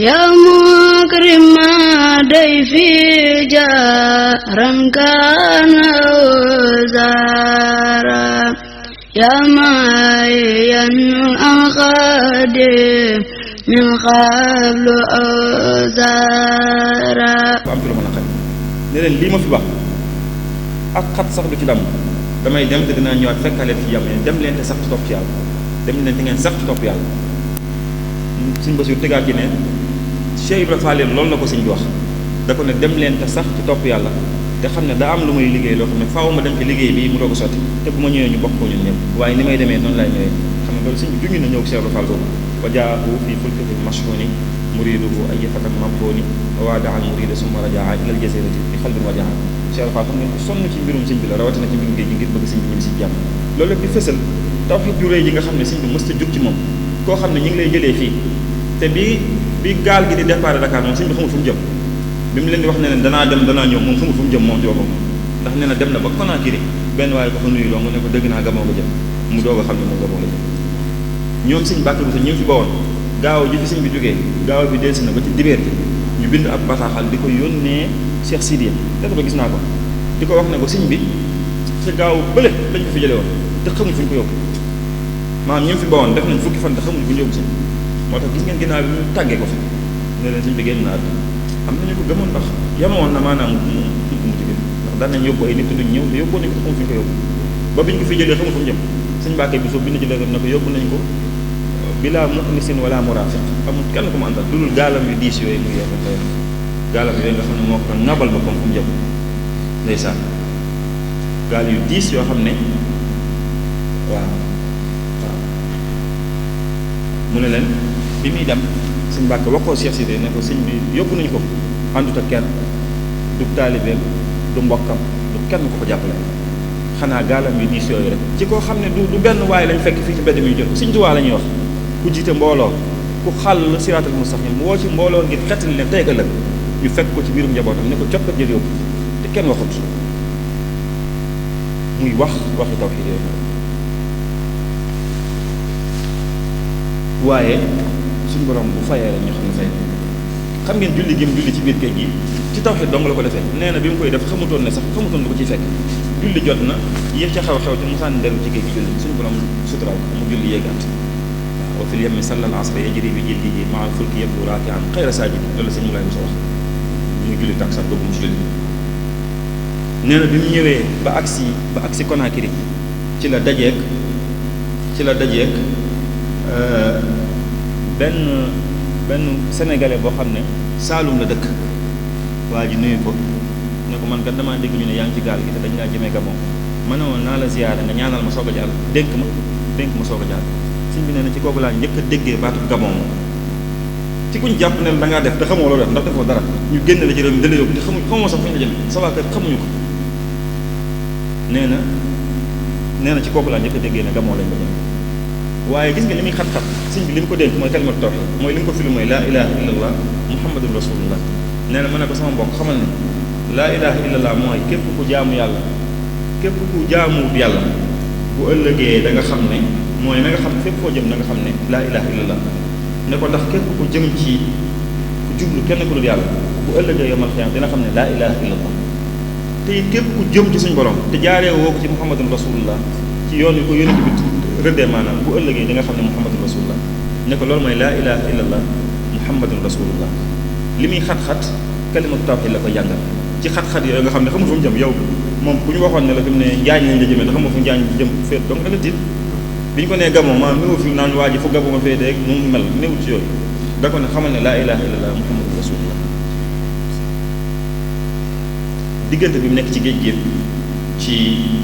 يا مكرم ضيفي جارا كان وزارا يا معين أخادي من قبل أوزارا am ci lu mën a xëy ne leen lii ma fi wax ak xat sax du ci dam damay dem te dinaa ñëwaat fekkaleen ci jàmm dem leen te sax ci topp yàlla dem leen te ngeen sax ci topp yàlla suñ bés yu tegaat ci ne Cheikh Ibra Fall loolu la ko sëñ bi wax da ko ne dem leen te sax ci topp yàlla te xam ne daa am lu may liggéey loo xam ne faaw ma dem ci liggéey bi mu doog a sotti te bu ma ñëwee ñu bokk ko ñun ñëpp waaye ni may demee noonu laay ñëwee xam ne loolu sëñ bi junj na ñëw Cheikh Ibra Fall boobu wa jaahu fii fulkihi mashhuni muriduhu ay fatan mamtoni waadaan murida summa rajaa ilal jazirati bi xalbin wajaa Cheikh Ibra Fall xam ngeen ko sonn ci mbirum sëñ bi la rawatina ci mbirum géej gi ngir bëgg sëñ bi ñëm si jàmm loolu lépp di fësal tawxiid ju réy yi nga xam ne sëñ bi mës ta jóg ci moom koo xam ne ñu ngi lay jëlee fii te bi gaal gi di départ Dakar moom sëñ bi xamul fu mu jëm bi mu leen di wax ne leen danaa dem danaa ñëw moom xamul fu mu jëm moom joobam ndax nee na dem na ba Conakry benn waaye ko fa nuyu loo nga ne ko dëgg naa Gabon nga jëm mu doog a xam ne moom Gabon la jëm ñoom sëñ Mbàkke Buso ñi fi bawoon gaaw ji fi sëñ bi jógee gaaw bi delsi na ba ci dibeer ji ñu bind ab bataaxal di ko yónnee Cheikh Sidiya def ko gis naa ko di ko wax ne ko sëñ bi ci gaaw bële lañ ko fi jële woon te xamuñ fu ñu ko yóbbu maanaam ñi fi bawoon def nañ fukki fan te xamuñ fu ñu yóbbu sëñ moo tax gis ngeen ginnaaw bi ñu tàggee ko fi ne leen sëñ bi génn na àdduna am nañu ko gëmoon ndax yemoon na maanaam mu jigéen ndax daan nañ yóbbu ay nit duñ ñëw te yóbboo nañ ko xamuñ fu ñu ko yóbbu ba biñ ko fi jëlee xamul fu mu jëm sëñ Mbàkke bi soo bind ci lettre na ko yóbbu nañ ko bilaa muxnisin wala murafiq amul kenn ku mu àndal lu dul gaalam yu diis yooyu muy yokk tey gaalam yooyu nga xam ne moo ko ŋabal ba comme fu mu jëm ndeysaan gaal yu diis yoo xam ne waaw mu ne leen bi muy dem sëñ Mbàkke wax ko Cheikh Sidé ne ko sëñ bi yóbbu nañu ko àndut ak kenn du taalibeem du mbokkam du kenn ku ko jàppale xanaa gaalam yu diis yooyu rek ci koo xam ne du benn waaye lañ fekk fii ci mbedd mi jël sëñ Tuubaa la ñuy wax ku jiite mbooloo ku xàll siraatal mustaqim mu woo ci mbooloo ngir xettali leen tey ëllëg ñu fekk ko ci biirum njabootam ne ko coppat jël yóbbu te kenn waxut muy waxi tawxiid yooyu waaye suñu borom bu fayee rek ñu xam ne fay xam ngeen julli gi mu julli ci biir géej gi ci tawxiid dong la ko defee nee na bi mu koy def xamutoon ne sax xamutoon lu ko ciy fekk julli jot na yéex ca xew-xew ci musaan nderu ci géej gi julli suñu borom suturaal ko mu julli yéegaat wa fil yammi sallal asra yajri bi jildihi maa al fulki yabdu raaki'an xayra saajid loolu sëñ Moulay Moussa wax muy julli takkusaan boobu mu ci julli nee na bi mu ñëwee ba agsi Conakry ci la dajeek benn sénégalais boo xam ne Saalum la dëkk waa ji nuyu ko ne ko man kat damaa dégg ñu ne yaa ngi ci gaal gi te dañ laa jëmee Gabon ma ne woon naa la ziyaara nga ñaanal ma soog a jàll dénk ma soog a jàll sëñ bi nee na ci kooku laa njëkk a déggee baatu Gabon moom ci kuñ jàpp ne da ngaa def te xamoo loo def ndax defoo dara ñu génn la ci réew mi dala yóbbu te xamoo sax fu ñu la jëmee sa waa kër xamuñu ko nee na ci kooku laa njëkk a déggee ne Gabon lañ ko jëmee waaye gis nga li muy xat-xat sëñ bi li mu ko dénk mooy kalimatu tawhid mooy li mu ko firi mooy laa ilaha illallah muhammadun rasulullah nee na ma ne ko sama mbokk xamal ne laa ilaha illallah mooy képp ku jaamu yàlla képp ku jaamu yàlla bu ëllëgee da nga xam ne mooy na nga xam ne fépp foo jëm na nga xam ne laa ilaha illallah ne ko ndax képp ku jëm ci ku jublu kenn ku dul yàlla bu ëllëgee yomal xiyaam dina xam ne laa ilaha illallah te it képp ku jëm ci suñ borom te jaaree woo ko ci muhammadun rasulullah ci yoon wi ko yónent bi rëddee maanaam bu ëllëgee di nga xam ne muhammadun rasulullah ne ko loolu mooy laa ilaha illallah muhammadun rasulullah li muy xat-xat kalimatu tawhid la ko jàngal ci xat-xat yooyu nga xam ne xamul fu mu jëm yow moom bu ñu waxoon ne la fi mu ne njaañ lañ la jëmee te xamul fu njaañ jëm féet donc da nga tiit bi ñu ko nee Gabon maanaam néew fi naan waa ji fu Gabon ma féetee nu mu mel néew ci yooyu da ko ne xamal ne laa ilaha illallah muhammadun rasulullah diggante bi mu nekk ci géej gi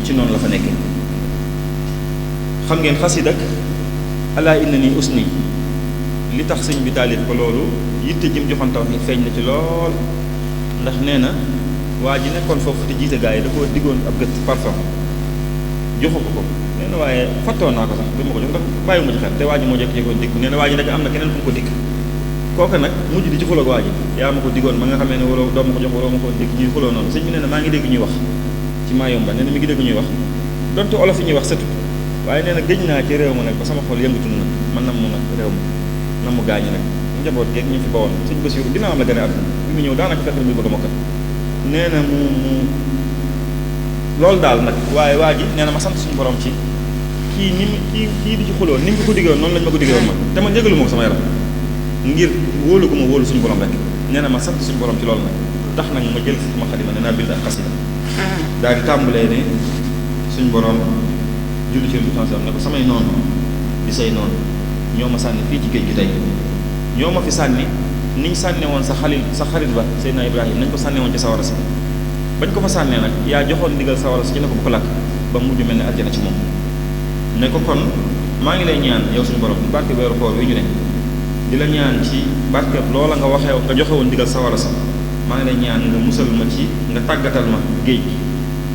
ci noonu la fa nekkee xam ngeen xasida ak alaa inna ni usni li tax sëñ bi taalif ko loolu yitte jëm joxoon tawhid feeñ na ci lool ndax nee na waa ji nekkoon foofu te jiite gaa yi da koo diggoon ab gët parfum joxu ko nee na waaye fattoon naa ko sax bi ma ko jox ndax bàyyiwuma ci xel te waa ji moo jékki-jékkoon dikk nee na waa ji nag am na keneen fu mu ko dikk kooku nag mujj di ci xuloo ak waa ji yaa ma ko diggoon ba nga xamee ne waroo doo ma ko jox waroo ma ko dikk ñuy xuloo noonu sëñ bi nee na maa ngi dégg ñuy wax ci Mayumba nee na mi ngi dégg ñuy wax donte olof yi ñuy wax sëtu waaye nee na gëj naa ci réew ma nag ba sama xol yëngatu na man nam mu nag réew ma nam mu gaañu nag njaboot geeg ñu fi bawoon sëñ Basiru dina am la gën a àdduna bi mu ñëw daanaka fekk na muy bëgg a mokkal nee na mu loolu daal nag waaye waa ji nee na ma sant suñu borom ci kii ni mu kii di ci xuloo ni mu ko diggoon noonu lañ ma ko diggoon man te man yëgalu ma ko sama yaram ngir wóolu gu ma wóolu suñu borom rek nee na ma sant suñu borom ci loolu nag tax nag ma jël sama xalima nee naa bind ak xasida daal di tàmbalee ne suñu borom julli ci ne ko samay noonu di say noonu ñoo ma sànni fii ci géej gi tey ñoo ma fi sànni niñ sànne woon sa xarit ba Seydina Ibrahima nañ ko sànne woon ci sawara si bañ ko fa sànnee nag yaa joxoon ndigal sawara si ci ne ko bu ko lakk ba mujj mel ne aljana ci moom ne ko kon maa ngi lay ñaan yow suñu borom barke weeru koor wi ñu ne di la ñaan ci barke loola nga waxee nga joxe woon ndigal sawara si maa ngi lay ñaan nga musal ma ci nga tàggatal ma géej gi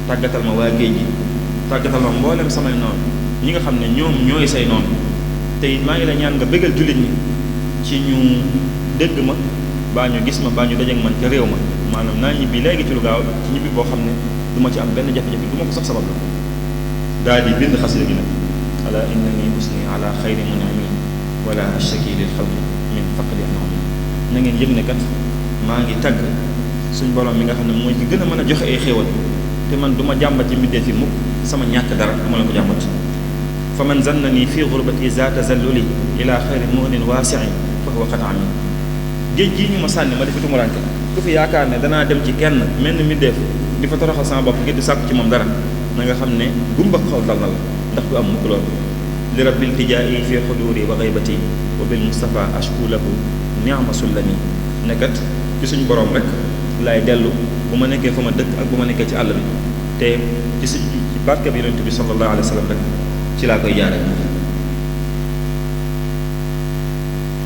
tàggatal ma waa géej gi tàggatal ma mboolem samay noonu ñi nga xam ne ñoom ñooy say noonu te it maa ngi lay ñaan nga bégal jullit ñi ci ñu dégg ma baa ñu gis ma baa ñu dajeek man ca réew ma maanaam naa ñibbi léegi ci lu gaaw ci ñibbi boo xam ne du ma ci am benn jafe-jafe du ma ko sax sabab la daal di bind xasida gi nag ala innani usni ala xayri munami wala ashaki lil xalqi min faqdi anami na ngeen yëg ne kat maa ngi tagg suñ borom mi nga xam ne mooy ki gën a mën a joxe ay xéewal te man du ma jàmbat ci mbindee fi mukk sama ñàkk dara du ma la ko jàmbat fa man zannani fi gurbati zaata zalluli ila xayri mu'nin waasi'in fa huwa qad ami géej gii ñu ma sànni ma defi tumuranke ku fi yaakaar ne danaa dem ci kenn mel ni mbindeef di fa toroxal sama bopp ngir di sàkku ci moom dara na nga xam ne gumba xol dal na la ndax du am mukk loolu li rabbil tijaa'i fi xuduri wa gaybati wa bil mustafa ashku lahu ni'ma sullami nekkat ci suñ borom rek laay dellu bu ma nekkee fa ma dëkk ak bu ma nekkee ci àll bi te ci barke bi yonent bi sallallahu alayhi wa sallam rek ci laa koy jaare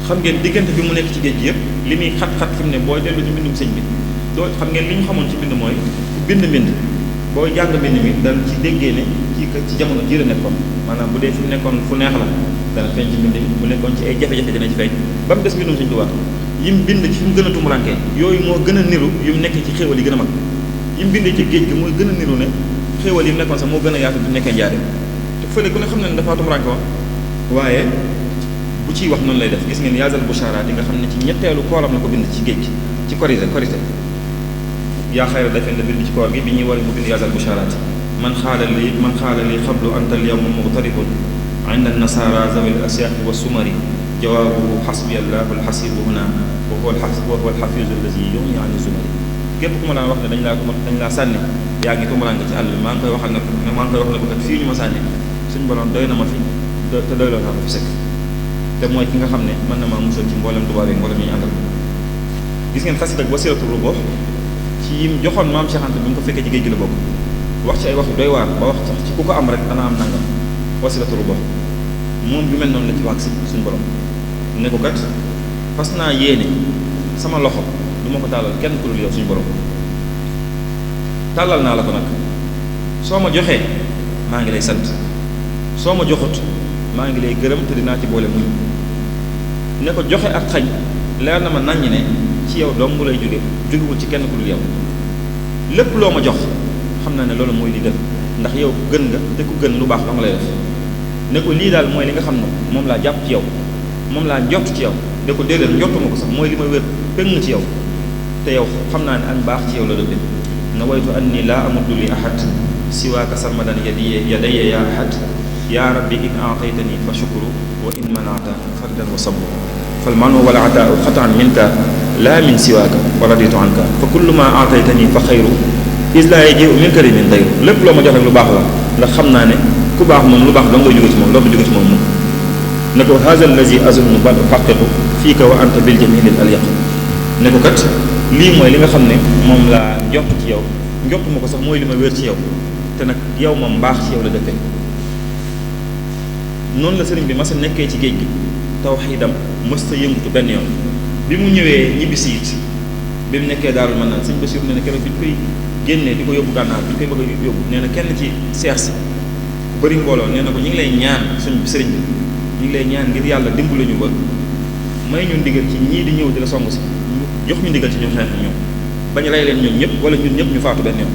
xam ngeen diggante bi mu nekk ci géej gi yëpp li muy xat-xat fi mu ne booy dellu ci mbindum sëñ bi doo xam ngeen li ñu xamoon ci mbind mooy bind booy jàng mbind mi dana ci déggee ne ci jamono ji la nekkoon maanaam bu dee fi mu nekkoon fu neex la dana feeñ ci mbind mi bu nekkoon ci ay jafe-jafe dina ci feeñ ba mu des mbindum sëñ Tuubaa yim bind ci fi mu gën a tumurankee yooyu moo gën a niru yu mu nekk ci xéewal yi gën a mag yim bindee ci géej gi mooy gën a niru ne xéewal yi mu nekkoon sax moo gën a yaatu bi nekkee njaare te fële ku ne xam ne ne dafa tumuranke woon waaye bu ciy wax noonu lay def gis ngeen yaazal busharaat yi nga xam ne ci ñetteelu kooram la ko bind ci géej gi ci korité yaa xayra dafeen la bind ci koor gi bi ñuy war mu bind yaazal busharaat man xaala li xablu anta al yawma mughtaribun inda nasara zawil asyaafi wa sumari jawaabuhu xasbi allahu alxasibu huna wa huwa alxafizu allazi yughni ani zumari képp ku ma daan wax ne dañ laa sànni yaa ngi tumuraanke ci àll bi maa ngi koy wax ne ko kat fii ñu ma sànni suñu borom doy na ma fi te doyloo naa ko fi sekk te mooy ki nga xam ne mën na maa musal ci mboolem tubaab yi mboolem yi ñu àndal gis ngeen xasida ak Wasilatul Rubuh ci yim joxoon maam Cheikh Anta bi mu ko fekkee ci géej gi la bokk wax ci ay wax yu doy waar ba wax sax ci ku ko am rek dana am nangam Wasilatul Rubuh moom bi mel noonu la ci wax si suñu borom ne ko kat fas naa yéene sama loxo du ma ko tàllal kenn ku dul yow suñu borom tàllal naa la ko nag soo ma joxee maa ngi lay sant soo ma joxut maa ngi lay gërëm te dinaa ci boole muñ ne ko joxe ak xañ leer na ma naññ ne ci yow dong lay jógewul ci kenn ku dul yow lépp loo ma jox xam naa ne loolu mooy li gën ndax yow gën nga te ku gën lu baax la nga lay def ne ko lii daal mooy li nga xam ne moom laa jàpp ci yow moom laa njott ci yow ne ko déedéet njottuma ko sax mooy li ma wér péng ci yow te yow xam naa ne ak baax ci yow la dëgg na waytu anni laa amuddu li ahad siwaaka sarmadan yadayya ya ahad yaa rabbi in aataytani fa shukru wa in manata fardan wa sabru fal manu wal ataau xataan minka laa min siwaaka wa raditu anka fa kullu ma aataytani fa xayru is laa yajiu min karimin dayru lépp loo ma jox rek lu baax la ndax xam naa ne ku baax moom lu baax dong ngay jóge ci moom loolu du jóge ci moom moom ne ko haza allazi azunnu bal uhaqiqu fiika wa anta bil jamili al yaq ne ko kat lii mooy li nga xam ne moom laa njott ci yow njott ma ko sax mooy li ma wér ci yow te nag yow moom mbaax ci yow la dëppee noonu la sëriñ bi mas a nekkee ci géej gi tawxiidam mës ta yëngutu benn yoon bi mu ñëwee ñibbisi it bi mu nekkee Daarul Manaan sëñ Basiru nee na keroog bi ñu koy génnee di ko yóbbu gànnaar bi ñu koy bëgg a yóbbu nee na kenn ci seex si ku bëri mbooloo nee na ko ñu ngi lay ñaan suñ sëriñ bi ñu ngi lay ñaan ngir yàlla dimbali ñu ba may ñu ndigal ci ñii di ñëw di la song si jox ñu ndigal ci ñu xeex ñoom bañ rey leen ñoom ñëpp wala ñun ñëpp ñu faatu benn yoon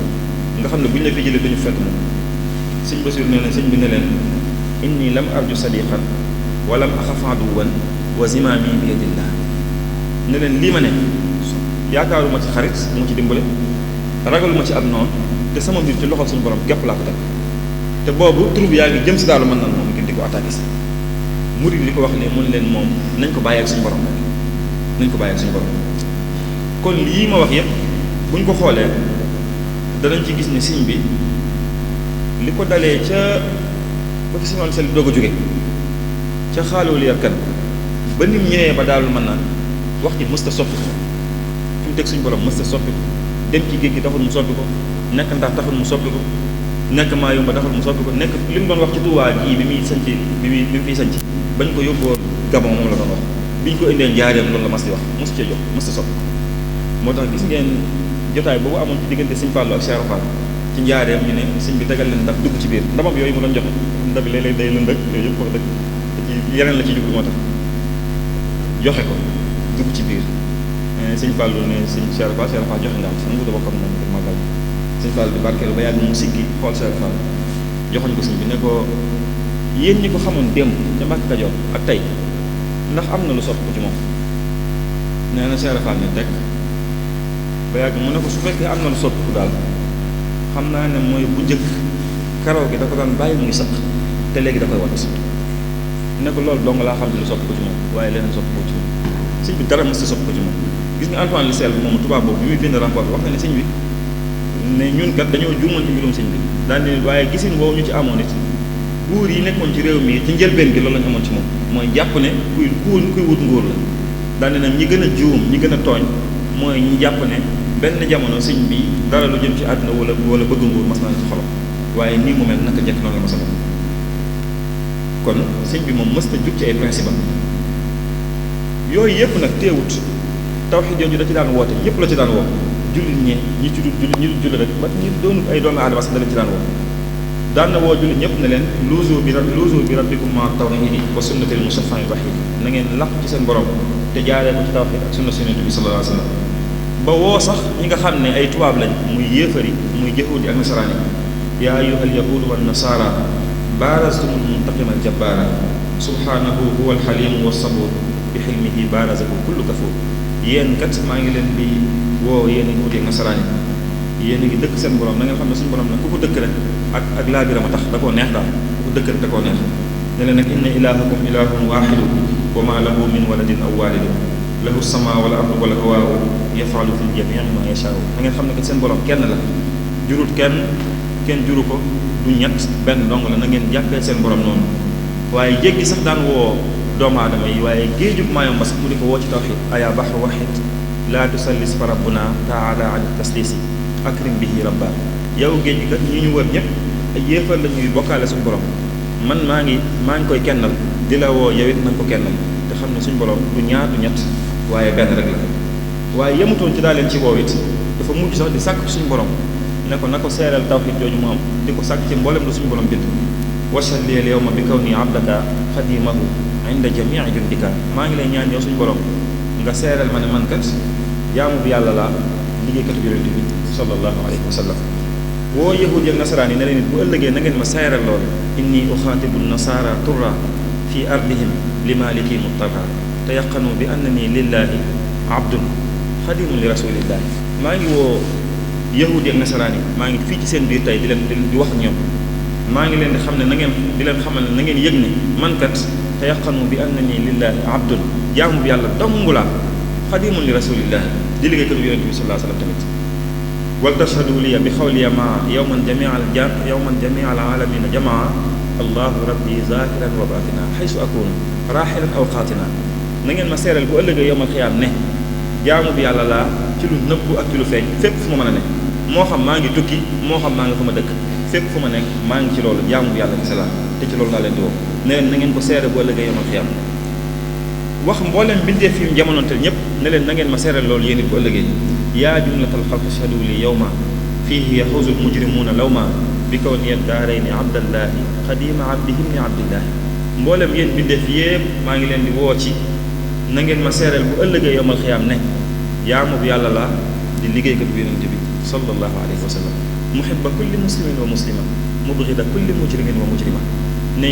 nga xam ne bu ñu la fi jëlee duñu fekk moom sëñ Basiru nee na sëñ bi ne leen inni lam arju sadiqan wa lam axaf aduwan wa zimaami bi yadillah ne leen lii ma ne yaakaaruma ci xarit mu ci dimbale ragaluma ci ab noonu te sama mbir ci loxol suñu borom gépp laa ko teg te boobu troupe yaa ngi jëm si daal mën na moom ngir di ko attaqué si murid di ko wax ne mun leen moom nañ ko bàyyi ak suñu borom rek nañ ko bàyyi ak suñu borom kon lii ma wax yépp buñ ko xoolee danañ ci gis ne siñ bi li ko dalee ca professionnel sel doog a jóge ca xaaloo yar kan ba nim ñëwee ba daalul mën naan wax ji mësta soppi ko fi mu teg suñu borom mësta soppi ko dem ci géej gi taxul mu soppi ko nekk ndax taxul mu soppi ko nekk maa yomba taxul mu soppi ko nekk li mu doon wax ci Tuubaa ji bi muy sanc bi muy fiy sanc bañ ko yóbboo Gabon moom la doon wax biñ ko indee njaareem loolu la mas di wax mosu cee jox mësta soppi ko moo tax gis ngeen jotaay boobu amoon ci diggante Sëñ Fallu ak Cheikh Fall ci njaareem ñu ne sëñ bi tegal leen ndax dugg ci biir ndamam yooyu mu doon joxe ndab bi léeg-léeg day lëndëg yooyu yëpp wax dëgg ci yeneen la ci jublu moo tax joxe ko dugg ci biir Sëñ Fallu ne Sëñ Cheikh Fall joxe nga am san nguda bokkam moom ngir màggal Sëñ Fall bi barkeelu ba yàgg mu siggi xool Cheikh Fall joxoñ ko sëñ bi ne ko yéen ñi ko xamoon démb ca Mbàkke Kajoor ak tey ndax am na lu sopp ko ci moom nee na Cheikh Fall ne teg ba yàgg mu ne ko su fekkee am na lu soppiku daal xam naa ne mooy bu njëkk karaw gi da ko daan bàyyi muy sëq te léegi da koy wat ne ko loolu dong laa xam ne lu soppiku ci moom waaye leneen soppiku ci moom sëñ bi dara mës a soppiku ci moom gis nga Antoine Lissel bi moom tubaab boobu bi muy bind rapport bi wax na ne sëñ bi ne ñun kat dañoo juumoon ci mbirum sëñ bi daal ne waaye gisin woowu ñu ci amoon it buur yi nekkoon ci réew mi ci njëlbeen gi loolu lañu amoon ci moom mooy jàpp ne kuy wut nguur la daal ne nag ñi gën a juum ñi gën a tooñ mooy ñi jàpp ne benn jamono sëñ bi dara lu jëm ci àdduna wala bëgg nguur mas naa ci xolam waaye nii mu mel naka jekk noonu la ma sama kon sëñ bi moom mës na jug ci ay principe yooyu yëpp nag teewut tawxiid yooyu da ci daan woote yëpp la ci daan woo jullit ñi ci dul jullit ñi dul jullit rek ba ñi doonut ay doomu aadama sax da leen ci daan woo daan na woo jullit ñëpp ne leen luuzu bi rabbikum ma tawxiidi wa sunnatil mustafa'i wahid na ngeen laq ci seen borom te jaaree ko ci tawxiid ak sunna Yonent bi sallallahu alayhi wa sallam ba woo sax ñi nga xam ne ay tubaab lañ muy yéefari muy yahuudi ak nasaraani yaa ayyuhal yahuudu wan nasaara baarastumul muntaqima al jabbaara subhaanahu huwa al xaliimu wa sabuur bi xilmihi baarazahu kullu kafuur yéen kat maa ngi leen di woo yéen yahuudi ak nasaraani yéen a ngi dëkk seen borom na ngeen xam ne suñu borom nag ku ko dëkk rek ak laabiram a tax da koo neex daal ku ko dëkk rek da koo neex ne leen nag inna ilaahakum ilaahun waaxidu wa maa lahu min waladin aw waalidin lahu sama wala ardu wala hawaahu yafalu fil jamii ma yashaa da ngeen xam ne que seen borom kenn la jurut kenn juru ko du ñett benn dong la na ngeen jàppee seen borom noonu waaye jéggi sax daan woo doomu aadama yi waaye géejub maayom ba sax mu di ko woo ci tawxiid ayaa bahru wahid laa tusallis fa rabbuna taala an taslisi akrim bihi rabba yow géej gi kat ñi ñu wër ñëpp ay yéefar la ñuy bokkaale suñu borom man maa ngi koy kennal di la woo yow it na nga ko kennal te xam ne suñu borom du ñaar du ñett waaye benn rek la waaye yemutoon ci daa leen ci woow it dafa mujj sax di sàkk suñu borom ne ko na ko seeral tawxiid jooju mu am di ko sàkk ci mboolem lu suñu borom bind washhad lil yawma bi kawni abdaka xadimahu inda jamii jundika maa ngi lay ñaan yow suñu borom nga seeral ma ne man kat jaamu bi yàlla laa liggéeykatu yonent bi sallallahu alayhi wa sallam woo yahud yi ak nasaraan yi ne leen it bu ëllëgee na ngeen ma seeral lool inni uxaatibu nasaara turra fi ardihim li maliki muttara te yaqanu bi annani lillahi abdun xadimun li rasulillahi maa ngi woo yahud yi ak nasaraan yi maa ngi fii ci seen biir tey di wax ak ñoom maa ngi leen di xam ne na ngeen di leen xamal ne na ngeen yëg ne man kat te yaqanu bi annani lillahi abdun jaamu bi yàlla dong laa xadimun li rasulillahi di liggéeykatu yonent bi sallallahu alayhi wa sallam tamit wal tashhadu liya bi xawliya maa yowman jamia al alamina jamaa allahu rabbi zahiran wa batina xaysu akunu raxilan aw xaatina na ngeen ma seeral bu ëllëgee yowmal xiyaam ne jaamu bi yàlla laa ci lu nëbbu ak ci lu feeñ fépp fu ma mën a ne moo xam maa ngi tukki moo xam maa ngi fu ma dëkk fépp fu ma nekk maa ngi ci loolu jaamu bi yàlla kese laa te ci loolu laa leen di woo ne leen na ngeen ko seere bu ëllëgee yowmal xiyaam wax mboolem bindee fi mu jamonoonteel ñëpp ne leen na ngeen ma seeral loolu yéen it bu ëllëgee yaa jumlatal xalq ashhadu li yawma fiihi yaxuuzu lmujrimuuna lawma bi kawni daarayni abdallahi xadima abdihim ni abdillahi mboolem yéen bindee fi yëpp maa ngi leen di woo ci na ngeen ma seeral bu ëllëgee yowmal xiyaam ne jaamu bi yàlla laa di liggéeykat bi yonent bi sallallahu alayhi wa sallam muhibba kulli muslimin wa muslima mubghida kulli mujrimin wa mujrima ne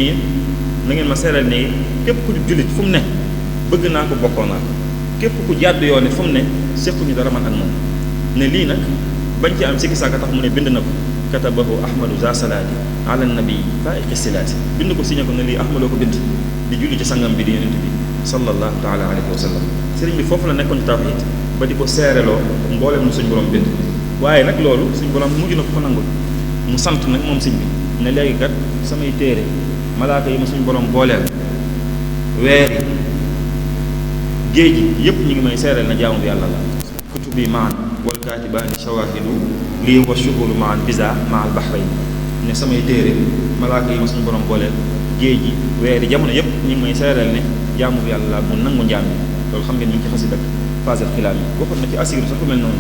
na ngeen ma seeral ne képp ku jullit fu mu ne bëgg naa ko bokkoo naa ko képp ku jàdd yoone fu mu ne séquñu dara man ak moom ne lii nag bañ ci am sikki sàkka tax mu ne bind na ko katabahu ahmadu za salaati ala nabi faiqi silaati bind ko signé ko ne lii ahmadoo ko bind di julli ci sangam bi di yonent bi sallallahu taala alayhi wa sallam sëriñ bi foofu la nekkoon ci tawhid ba di ko seereloo mbooleem mu suñ borom bind waaye nag loolu suñ borom mujj na ko nangul mu sant nag moom sëñ bi ne léegi kat samay téere malaaka yi ma suñ borom booleel weer yi géej gi yépp ñu ngi may seereel na jaamu bi yàlla la kutubi maan wal kaatibaani shawahidu lii wa shuhuru maan bisa maal bahrayn ne samay téere malaaka yi ma suñu borom booleel géej gi weer yi jamono yépp ñu ngi may seereel ne jaamu bi yàlla la mu nangu njaam bi loolu xam ngeen ñu ngi ci xasi dak fasel xilaam yi waxoon na ci asiru sax ku mel noonu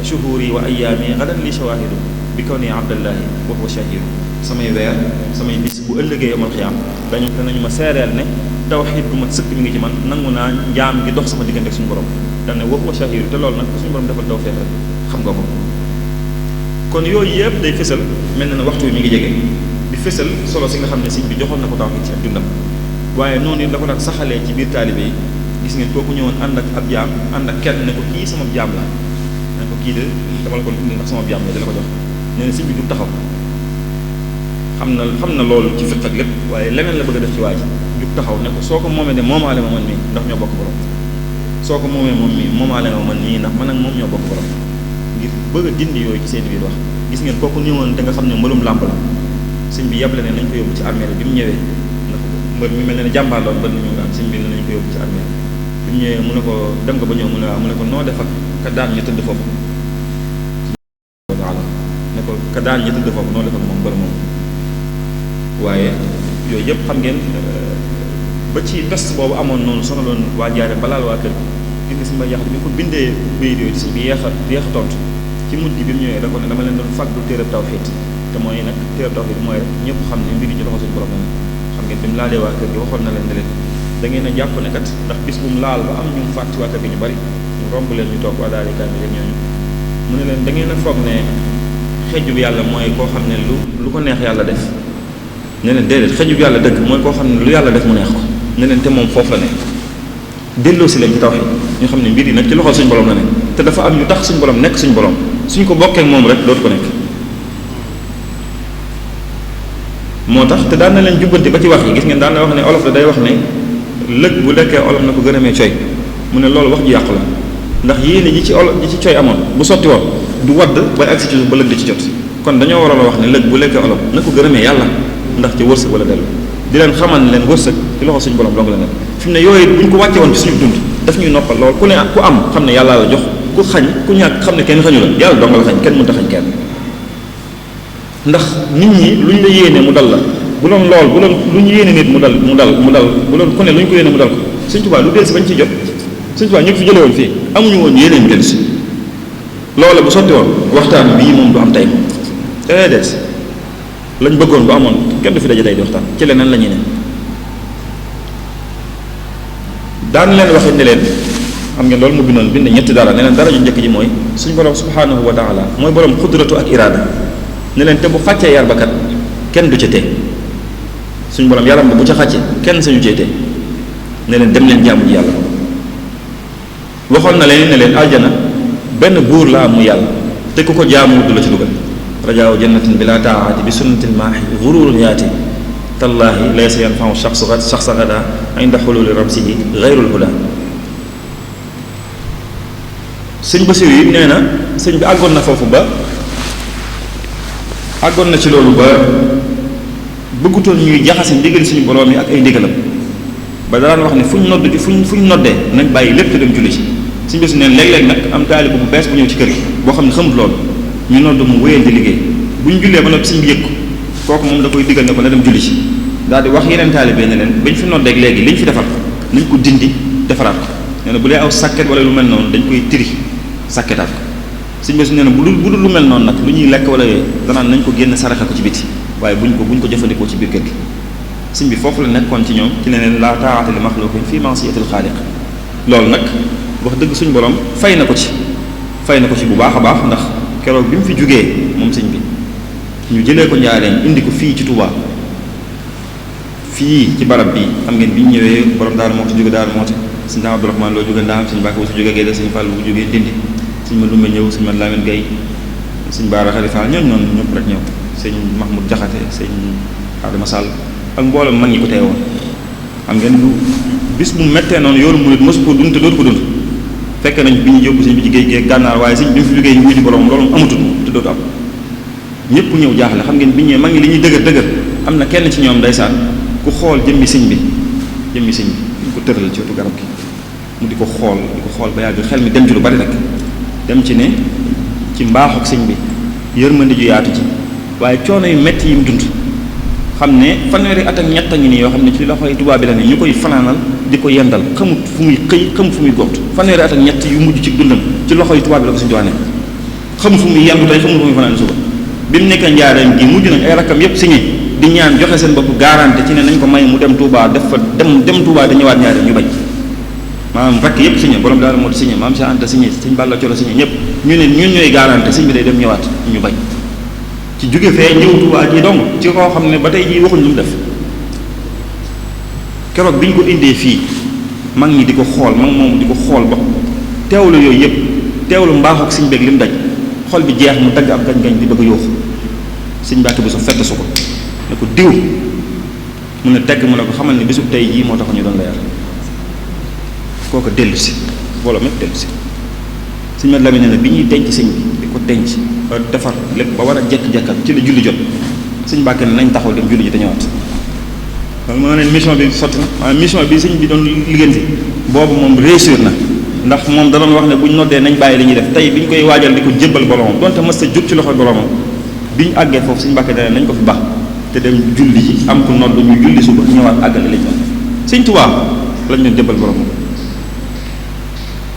shuhuri wa ayaami gadan li shawahidu bi kaw ni abdallahi wa huwa shahidu samay weer samay bis bu ëllëgee yomal xiyaam danañu ma seereel ne tawxiid bu mat sëkk mi ngi ci man nangu naa njaam gi dox sama diggante ak suñu borom daan ne wa huwa shahidu te loolu nag suñu borom defal tawfeex rek xam nga ko kon yooyu yëpp day fësal mel na ne waxtu wi mi ngi jege di fësal solo si nga xam ne sëñ bi joxoon na ko tawxiid ci ak dundam waaye noonu it la ko nag saxalee ci biir taalibe yi gis ngeen kooku ñëwoon ànd ak ab jaam ànd ak kenn ne ko kii sama jaam la ne ko kii de dama la ko indi ndax sama jaam la dala ko jox nee na sëñ bi du taxaw xam na loolu ci fiq ak lépp waaye leneen la bëgg a def ci waa ji jug taxaw ne ko soo ko moomee de moomaale ma man mii ndax ñoo bokk borom soo ko moomee moom mii moomaale ma man mii ndax man ak moom ñoo bokk borom ngir bëgg a dindi yooyu ci seen biir wax gis ngeen kooku ñëwoon te nga xam ne mbëlum làmp la sëñ bi yàble ne nañ ko yóbbu ci armée bi mu ñëwee ndax mbër mi mel ne jàmbaar loon bën nañu nga am sëñ bi ne nañ ko yóbbu ci armée bi mu ñëwee mu ne ko dem nga ba ñëw mu ne waaw mu ne ko noo def ak ka daan ñu tëdd foofu taala ne ko ka daan ñu tëdd foofu noo def ak moom mbër moom waaye yooyu yëpp xam ngeen ba ci test boobu amoon noonu sonaloon waa jaare balaal waa kër gi gis nga si mbay yaxat bi ko bindee bayit yooyu si bi yeex a tontu ci mujj bi mu ñëwee da ko ne dama leen doon fàggul téereb tawxiid te mooy nag téereb tawxiid mooy rek ñëpp xam ne mbir yi ci loxo suñu borom la xam ngeen bi mu laalee waa kër gi waxoon na leen ne leen da ngeen a jàpp ne kat ndax bis bu mu laal ba am ñu fàtt ci waa kër gi ñu bari ñu romb leen ñu toog waa daal di kaamil rek ñooñu mu ne leen da ngeen a foog ne xejju bi yàlla mooy koo xam ne lu ko neex yàlla def ne leen déedéet xejju bi yàlla dëgg mooy koo xam ne lu yàlla def mu neex ko ne leen te moom foofu la ne delloo si leen ci tawxiid ñu xam ne mbir yi nag ci loxo suñu borom la ne te dafa am ñu tax suñu borom nekk suñu borom suñ ko bokkee ak moom rek dootu ko nekk moo tax te daan na leen jubbante ba ci wax yi gis ngeen daan na wax ne olof la day wax ne lëg bu lekkee olof na ko gërëmee coy mu ne loolu wax ju yàqu la ndax yéene ji ci olof ji ci coy amoon bu sotti woon du wadd bay agsi ci suuf ba lëg di ci jot kon dañoo waroon a wax ne lëg bu lekkee olof na ko gërëmee yàlla ndax ci wërsëg wala dellu di leen xamal ne leen wërsëg ci loxo suñu borom dong la nekk fi mu ne yooyu bu ñu ko wàcce woon ci suñu dund daf ñuy noppal lool ku ne ku am xam ne yàlla la jox ku xañ ku ñàkk xam ne kenn xañu la yàlla dong la xañ kenn mënut a xañ kenn ndax nit ñi lu ñu la yéene mu dal la bu doon lool bu doon lu ñu yéene nit mu dal bu doon ku ne lu ñu ko yéene mu dal ko Sëñ Tuubaa lu del si bañ ciy jot Sëñ Tuubaa ñu ko fi jële woon fii amuñu woon yéene ñu del si loola bu sotti woon waxtaan bii moom du am tey des lañ bëggoon bu amoon kenn du fi daje tey di waxtaan ci leneen la ñuy ne daan leen waxit ne leen xam ngeen loolu mu bindoon bind ñetti dara ne leen dara ju njëkk ji mooy suñu borom subhanahu wa taala mooy borom xudratu ak iraada ne leen te bu xàccee yar ba kat kenn du ca tee suñu borom yaram ba bu ca xàccee kenn sañu cee tee ne leen dem leen jaamu ji yàlla waxoon na leen ne leen aljana benn buur la am mu yàlla te ku ko jaamu du la ci dugal rajaaw jannatin bila taati bi sunnatil maahi gururun yaati tallaahi laysa yanfau shaxsa gada inda xululi ramsihi gayrul huda sëñ Basiru yi nee na sëñ bi àggoon na foofu ba àggoon na ci loolu ba bëggutoon ñuy jaxase ndigal suñu borom yi ak ay ndigalam ba daan wax ne fu ñu noddee nañ bàyyi lépp te dem julli ci sëñ Basiru neen léeg-léeg nag am taalibe bu bees bu ñëw ci kër gi boo xam ne xamut loolu ñu nodd mu wéyal di liggéey bu ñu jullee ba noppi sëñ bi yëg ko kooku moom da koy digal ne ko na dem julli ci daal di wax yeneen taalibe ne leen bañ fi noddeeg léegi liñ fi defar nañ ko dindi defaraat ko nee na bu dee aw sàkket wala lu mel noonu dañ koy tiri sàkketaat ko sëñ Basiru nee na bu dul lu mel noonu nag lu ñuy lekk wala yooyu danaan nañ ko génn saraxe ko ci biti waaye buñ ko jëfandikoo ci biir kër gi sëñ bi foofu la nekkoon ci ñoom ci ne leen laa taa'ata li maxluqin fii ma'siyatil xaaliq loolu nag wax dëgg suñu borom fay na ko ci bu baax a baax ndax keroog bi mu fi jógee moom sëñ bi ñu jëlee ko njaareem indi ko fii ci Touba fii ci barab bi xam ngeen bi ñu ñëwee borom Daaru Muxti jóge Daaru Muxti sëñ Abdou Rahman loo jógee Ndaam sëñ Mbàkke bu su jógee Gédé sëñ Fall bu jógee Ndindi sëñ ma Lumbe ñëw sëñ ma Lamine Gueye sëñ Baara Xalifa ñoom noonu ñëpp rek ñëw sëñ Mahmoud Jaxate sëñ Adama Sall ak mboolem mag ñi ko teewoon xam ngeen lu bis bu mettee noonu yoonu murid mosu ko dund te dootu ko dund fekk nañ bi ñu yóbbu sëñ bi ci géej gi gànnaar waaye sëñ bi mu fi jógee ñu wuti borom loolu amatul te dootu am ñëpp ñëw jaaxle xam ngeen bi ñëwee mag ñi li ñuy dëgër am na kenn ci ñoom ndeysaan ku xool jëmmi sëñ bi ñu ko tëral ci wetu garab gi mu di ko xool ba yàgg xel mi dem ci lu bari nag dem ci ne ci mbaaxuk sëñ bi yërmande ju yaatu ci waaye coono yu metti yi mu dund xam ne fanweeri at ak ñett a ngi nii yoo xam ne ci loxoy tubaab bi la ne ñu koy fanaanal di ko yendal xamut fu muy xëy xamut fu muy gont fanweeri at ak ñett yu mujj ci dundam ci loxoy tubaab bi la ko suñu tubaab ne xamut fu muy yendu tey xamut fu muy fanaan suba bi mu nekkee njaareem gi mujj nañ ay rakkam yépp signé di ñaan joxe seen bopp garanti ci ne nañ ko may mu dem Touba def fa dem Touba da ñëwaat njaareem ñu bañ maanaam rakk yépp signé borom daal moo di signé maam Cheikh Anta signé sëñ Balla Coro signé ñëpp ñu ne ñun ñooy garanti sëñ bi day dem ñëwaat ñu bañ ci jóge fee ñëw Touba ji dong ci koo xam ne ba tey jii waxuñ lu mu def keroog bi ñu ko indee fii mag ñi di ko xool mag moom di ko xool ba teewlu yooyu yëpp teewlu mbaaxu ak sëñ beeg li mu daj xol bi jeex mu dagg ab gañ-gañ di bëgg a yóoxu sëñ Mbàkke Buso fett su ko ne ko diw mun na tegg mu ne ko xamal ne bisub tey jii moo tax ñu doon la yar kooku dellu si booloo mépp dellu si sëñ Mat Lamin ne bi ñuy denc sëñ bi di ko denc ba defar lépp ba war a jekk-jekkal ci la julli jot sëñ Mbàkke ne nañ taxaw dem julli ji te ñëwaat loolu moo ne mission bi sotti na maanaam mission bi sëñ bi doon liggéenti boobu moom réussir na ndax moom da doon wax ne bu ñu noddee nañ bàyyi li ñuy def tey bi ñu koy waajal di ko jébbal boromam donte mës ta jóg ci loxo boromam bi ñu àggee foofu sëñ Mbàkke dane nañ ko fi baax te dem julli ji am ku nodd ñu julli suba ñëwaat àggale lañ doon sëñ Tuubaa lañ doon jébbal boromam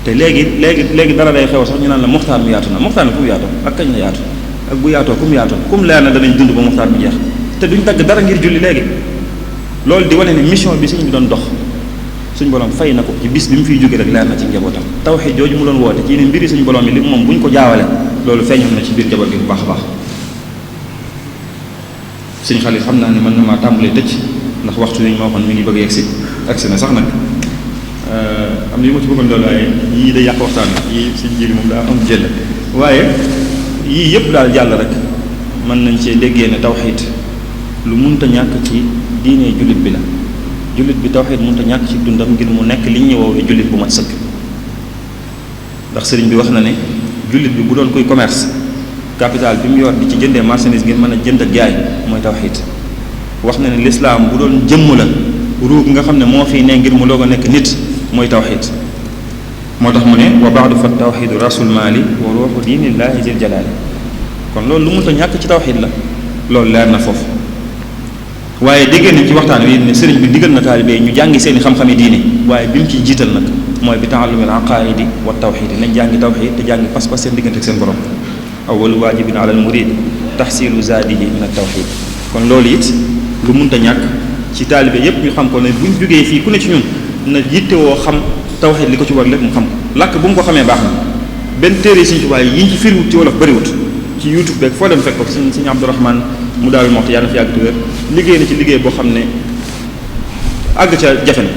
te léegi dara day xew sax ñu naan la muxtaar mi yaatu na muxtaar mi fu mu yaatoo ak kañ la yaatu ak bu yaatoo ku mu yaatoo ku mu leer na danañ dund ba muxtaar mi jeex te duñ dagg dara ngir julli léegi loolu di wane ne mission bi sëñ bi doon dox suñ borom fay na ko ci bis bi mu fiy jóge rek leer na ci njabootam tawxiid jooju mu doon woote ci ne mbiri suñu borom yi li moom bu ñu ko jaawale loolu feeñoon na ci biir njaboot gi bu baax a baax suñ xale xam naa ne mën na maa tàmbalee tëj ndax waxtu wi ma waxoon mi ngi bëgg yegg si agsi na sax nag am na yu ma ci bëggoon loolu waaye yii day yàq waxtaan yii suñ jili moom daa am jël waaye yii yëpp daal jàll rek mën nañ cee déggee ne tawxiid lu munta ñàkk ci diine jullit bi la jullit bi tawxiid munta ñàkk ci dundam ngir mu nekk li ñu woowe jullit bu mat sëkk ndax sëriñ bi wax na ne jullit bi bu doon koy commerce capital bi mu yor di ci jëndee marchandise ngir mën a jënd ak jaay mooy tawxiid wax na ne lislaam bu doon jëmm la ruug nga xam ne moo fii ne ngir mu doog a nekk nit mooy tawxiid moo tax mu ne wa baadu fa tawxiidu rasul maali wa ruuxu diinillaahi zil jalaali kon loolu lu munta ñàkk ci tawxiid la loolu leer na foofu waaye dégg nañ ci waxtaan wi ne sëriñ bi digal na taalibe yi ñu jàngi seeni xam-xami diine waaye bi mu ciy jiital nag mooy bi taallumil aqaidi wa tawxiidi nañ jàngi tawxiid te jàngi pas-pas seen diggante ak seen borom awwalu waajibin ala al murid tahsilu zaadihi min at tawxiid kon loolu it lu munta ñàkk ci taalibe yépp ñu xam ko ne buñ jógee fii ku ne ci ñun na yittewoo xam tawxiid li ko ci war lépp mu xam ko làkk bu mu ko xamee baax na benn téere Sëriñ Tuubaa yi ñu ci firiwut ci wolof bëriwut ci YouTube beeg foo dem fekk ko Sëriñ Abdourahmane mu daal moxti yàlla na fi yàgg te wér liggéey na ci liggéey boo xam ne àgg ca jafe na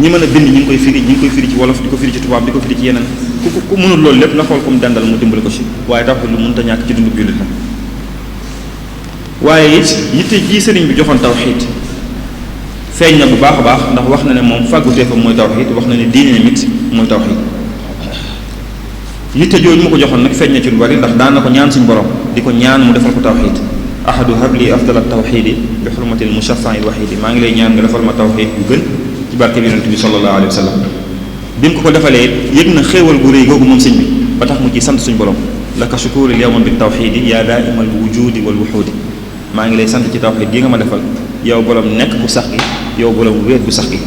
ñi mën a bind ñi ngi koy firi ci wolof di ko firi ci tubaab di ko firi ci yeneen ku mënul loolu lépp na xool ko mu dendal mu dimbali ko ci waaye tawxiid lu mënta ñàkk ci dundu jullit la waaye it yitte ji sëriñ bi joxoon tawxiid feeñ na bu baax a baax ndax wax na ne moom fàgguteefam mooy tawxiid wax na ne diine mit mooy tawxiid yitte jooju mu ko joxoon nag feeñ na ci lu bari ndax daan na ko ñaan suñu borom di ko ñaan mu defal ko tawxiid ahadu habli afdal tawxiidi bi xurmati al mushaffa al waxiidi maa ngi lay ñaan nga defal ma tawxiid yu gën ci barke bi yonent bi sallallahu alayhi wa sallam bi mu ko defalee yëg na xéewal gu rëy googu moom sëñ bi ba tax mu ci sant suñu borom laka shukuuri al yawma bi tawxiidi yaa daaimal wujudi wal wuxuudi maa ngi lay sant ci tawxiid gi nga ma defal yow borom nekk bu sax gi yow borom wéet bu sax gi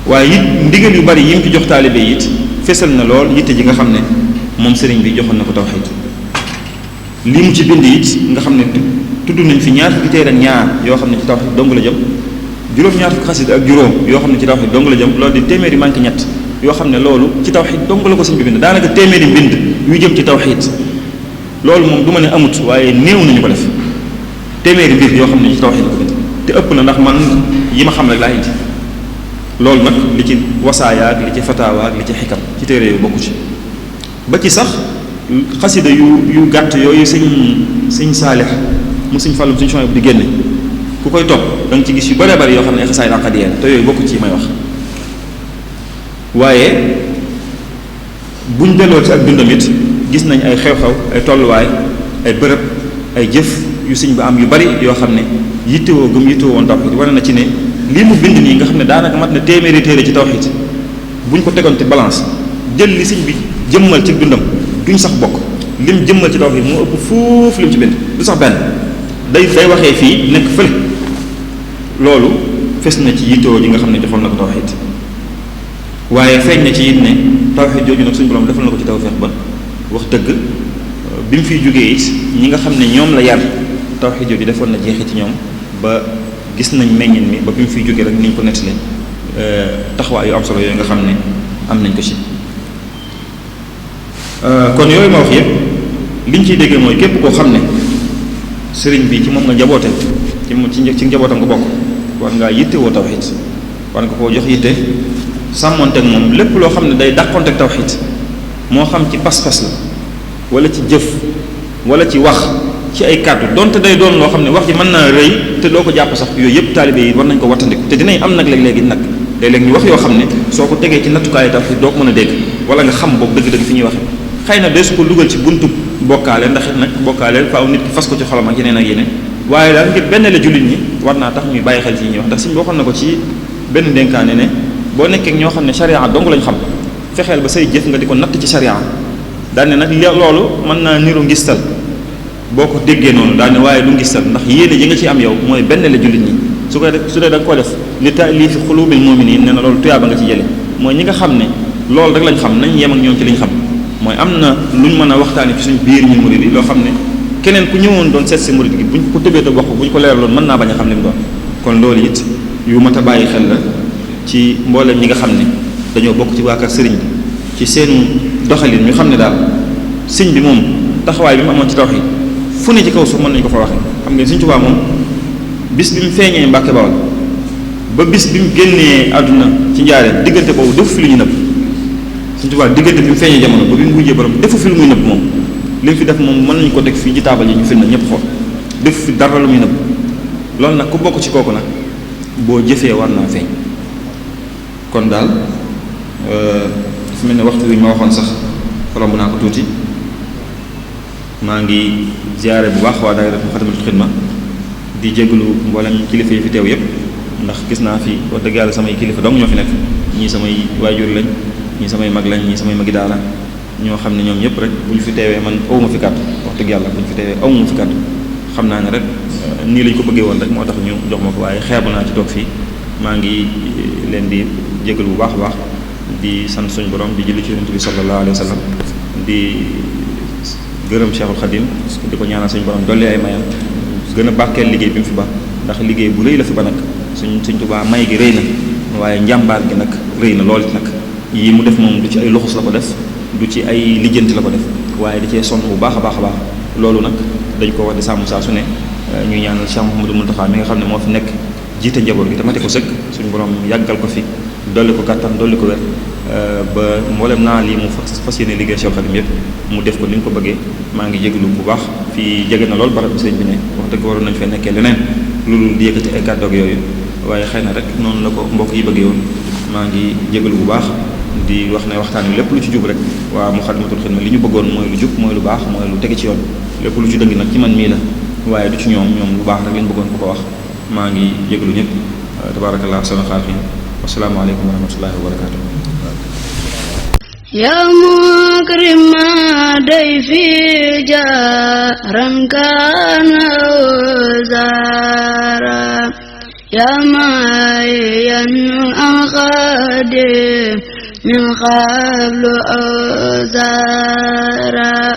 waaye it ndigal yu bari yi mu ci jox taalibe it fesal na lool yitte ji nga xam ne moom sëriñ bi joxoon na ko tawxiid li mu ci bind it nga xam ne tudd nañ fi ñaar fukki téere ak ñaar yoo xam ne ci tawxiid dong la jëm juróom-ñaar fukki xasida ak juróom yoo xam ne ci tawxiid dong la jëm loolu di téeméeri manqué ñett yoo xam ne loolu ci tawxiid dong la ko sëñ bi bind daanaka téeméeri mbind yu jëm ci tawxiid loolu moom du ma ne amut waaye néew nañu ko def téeméeri mbir yoo xam ne ci tawxiid la ko bind te ëpp na ndax man yi ma xam rek laa indi loolu nag li ci wasaaya ak li ci fataawa ak li ci xikam ci téere yu bokku ci ba ci sax xasida yu gàtt yooyu sëñ Saalix mu sëñ Fàllum sëñ Suhaybu bu di génne ku koy topp da nga ci gis yu bëree bëri yoo xam ne ay xasaay aqadiyya te yooyu bokku ci may wax waaye buñ delloo ci ak dundam it gis nañ ay xew-xew ay tolluwaay ay bërëb ay jëf yu sëñ ba am yu bari yoo xam ne yittewoo gëm yittewoo woon tawxiid wane na ci ne lii mu bind nii nga xam ne daanaka mat na téeméeri téere ci tawxiid buñ ko tegoon ci balance jël li sëñ bi jëmmal ci dundam duñ sax bokk lim jëmmal ci tawxiid moo ëpp fuuf lim ci bind du sax benn day waxee fii nekk fële loolu fes na ci yittewoo ji nga xam ne joxoon na ko tawxiid waaye feeñ na ci it ne tawxiid jooju nag suñu borom defal na ko ci tawfeex ba wax dëgg bi mu fiy jógee it ñi nga xam ne ñoom la yar tawxiid jooju defoon na jeexi ci ñoom ba gis nañ meññin mi ba bi mu fiy jógee rek ni ñu ko nettalee taxawaay yu am solo yooyu nga xam ne am nañ ko ci kon yooyu ma wax yëpp liñ ciy déggee mooy képp koo xam ne sëriñ bi ci moom nga njaboote ci njabootam nga bokk war ngaa yittewoo tawxiid war nga koo jox yitte sàmmonteeg moom lépp loo xam ne day dàqonteeg tawxiid moo xam ci pas-pas la wala ci jëf wala ci wax ci ay kàddu donte day doon loo xam ne wax ji mën naa rëy te doo ko jàpp sax yooyu yëpp taalibe yi war nañ ko wattandiku te dinañ am nag léeg-léegi nag léeg-léeg ñu wax yoo xam ne soo ko tegee ci nattukaayu tawxiid doo ko mën a dégg wala nga xam boobu dëgg-dëgg fi ñuy waxe xëy na deesu ko dugal ci buntu bokkaale ndax nag bokkaale faaw nit ki fas ko ci xolam ak yeneen ak yeneen waaye daal ngir benn la jullit ñi war naa tax ñuy bàyyi xel ci ñuy wax ndax suñu waxoon na ko ci benn dénkaane ne boo nekkee ñoo xam ne charia dong lañ xam fexeel ba say jëf nga di ko natt ci charia daane nag loolu mën naa niru ngistal boo ko déggee noonu daane waaye du ngistal ndax yéene ji nga ci am yow mooy benn la jullit ñi su dee da nga ko def li ta'lifi qulubil mu'minin nee na loolu tuyaaba nga ci jële mooy ñi nga xam ne loolu rek lañ xam nañ yem ak ñoom ci liñ xam mooy am na luñ mën a waxtaani ci suñ biir ñu murid yi loo xam ne keneen ku ñëwoon doon seet si murid gi buñ ko tëbee te wax buñ ko leeraloon mën naa bañ a xam li mu doon kon loolu it yu mat a bàyyi xel la ci mboolem ñi nga xam ne dañoo bokk ci waa kër sëriñ bi ci seenu doxalin ñu xam ne daal sëñ bi moom taxawaay bi mu amoon ci tawxiid fu ne ci kaw suuf mën nañu ko fa waxee xam ngeen Sëñ Tuubaa moom bis bi mu feeñee Mbàkke Bawol ba bis bi mu génnee àdduna ci njaareen diggante boobu defu fi lu ñu nëbb Sëñ Tuubaa diggante bi mu feeñee jamono ba bi mu wujjee borom defu fi lu muy nëbb moom li mu fi def moom mën nañu ko teg fii ci taabal yi ñu film ñëpp xool defu fi dara lu muy nëbb loolu nag ku bokk ci kooku nag boo jëfee war naa feeñ kon daal dafa mel ne waxtu wi ma waxoon sax romb naa ko tuuti maa ngi ziare bu baax waa daayira Muxaddamatul Xidma di jégalu mboolem kilifa yi fi teew yépp ndax gis naa fi wax dëgg yàlla samay kilifa dong ñoo fi nekk ñii samay waajur lañ ñii samay mag lañ ñii samay magi daara ñoo xam ne ñoom ñëpp rek bu ñu fi teewee man awuma fi kàddu wax dëgg yàlla bu ñu fi teewee awuma fi kàddu xam naa ne rek nii lañ ko bëggee woon rek moo tax ñu jox ma ko waaye xeebu naa ci toog fii maa ngi leen di jégalu bu baax a baax di sant suñu borom di julli ci Yonent bi sallallahu alayhi wa sallam di gërëm Cheikhul Khadim di ko ñaanal suñu borom dolli ay mayam gën a barkeel liggéey bi mu fi ba ndax liggéey bu rëy la fi ba nag Sëñ Tuubaa may gi rëy na waaye njàmbaar gi nag rëy na lool nag yii mu def moom du ci ay luxus la ko def du ci ay lijjanti la ko def waaye da cee sonn bu baax a baax a baax loolu nag dañ ko wax di sàmm saa su ne ñuy ñaanal Cheikh Mouhamadou Mountakha mi nga xam ne moo fi nekk jiite njaboot gi tamate ko sëkk suñu borom yàggal ko fi dolli ko kattan dolli ko wér ba mboolem naa lii mu fas yéene liggéey Cheikh Khadim yëpp mu def ko ni nga ko bëggee maa ngi jégalu bu baax fii jege na lool barab bi sëñ bi ne wax dëgg waroon nañu fee nekkee leneen loolu di yëkkati ay kàddoog yooyu waaye xëy na rek noonu la ko mbokk yi bëggee woon maa ngi jégalu bu baax di wax ne waxtaan wi lépp lu ci jub rek waa Muxaddamatul Xidma li ñu bëggoon mooy lu jub mooy lu baax mooy lu tege ci yoon lépp lu ci dëgg nag ci man mii la waaye du ci ñoom lu baax rek lañ bëggoon ko wax maa ngi jégalu ñëpp tabarakallah ahsanul xaaliqiin wassalaamu aleykum wa rahmatullahi wa barakaatuh يا مكرم ضيفي جارا كان وزارا يا معين أخادم من قبل أزارا